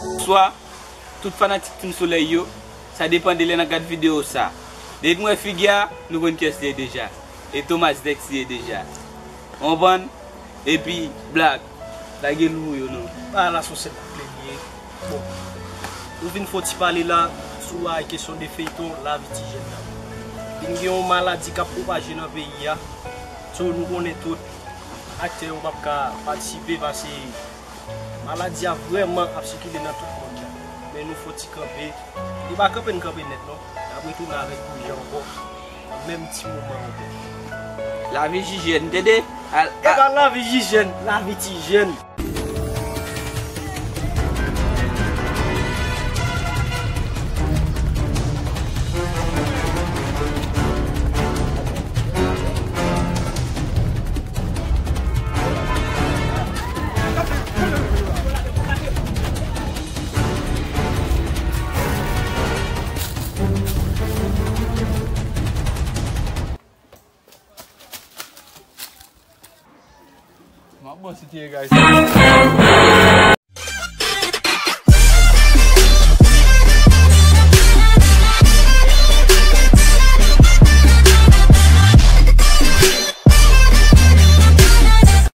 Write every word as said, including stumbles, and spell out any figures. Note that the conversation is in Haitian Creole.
Bonswa, tout fanatik Team Solèy yo. Sa depann de lè n ap gad videyo sa. Depi n wè figi a, nou konn kiyès li ye deja. E Thomas Dex li ye deja. Ou konprann? Epi, Black, lage lou yo non. Bagay la se yon sèl kouplè li ye. Bon, nou vin fè yon ti pale la sou bagay kesyon de feyton Lavi Ti Jèn nan. Vin gen yon maladi k ap pwopaje nan peyi a. So, nou konnen tout, aktè yo p ap ka patisipe paske maladi a vrèman ap sikile nan tout mond lan. Men nou fè yon ti kanpe. Nou pa kanpe, n kanpe nèt non. N ap retounen avèk pwojè ankò nan menm ti moman ankò. Lavi Ti Jèn, tande? Al- E pa Lavi Ti Jèn, Lavi Ti Jèn. Mwen bon site guys.